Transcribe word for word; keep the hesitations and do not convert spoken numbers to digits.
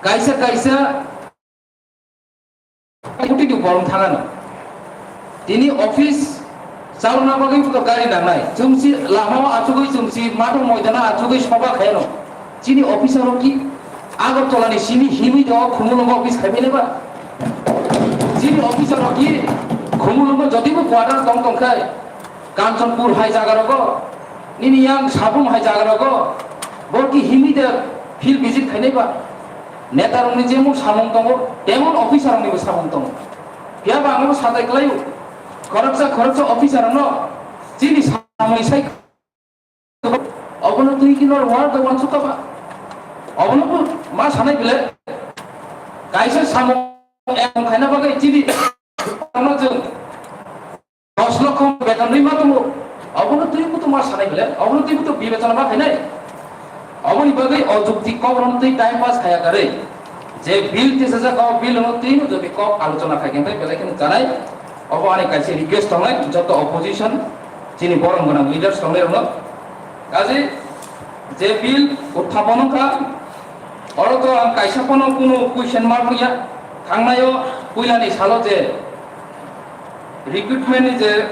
Kaisa kaisa kutini bolong thangano. Tini office chalona bagwi buko gari nangnai. Chwngsi lamao achugwi, chwngsi mathang moidano achugwi soba khaino. Chini officer rok ki Agartala ni simi himwi do Khumulwngo office khaimani ba? Chini officer rok ki Khumulwngo jodi bo quarter tong tong khai, Kanchanpur hai jaga rogo, nini yang Sabrum hai jaga rogo, bo ki himwi de field visit khainai ba? Neta rokni jemon samung tongo, temon officer rokni bo samung tongo. Phiya ba ang bo satai klaio. Khoroksa khoroksa officer rokno chini samung sai obono twi ki nor war da wan suka ba. Obono bo ma sanai bile. Kaisa samung em khaina bagwi chini ano jeng dos lokho beton rwi ma tongo. Obono twi kutu ma sanai bile, obono twi kutu bibechona ma khainai. Oboni bagwi o jukti kok rom twi time pass khaya karwi. Je bill tisajak o bill no twi no jodi kok alochona khai khe belai kheno chanai. Obo ani kaisa request tongnai joto opposition chini borom gwnang leaders tongnai rokno. Kaje je bill uthapon wngkha, oro to ang kaisa pono kunu question mark wngya. Thangnaio puilani salo je recruitment ni je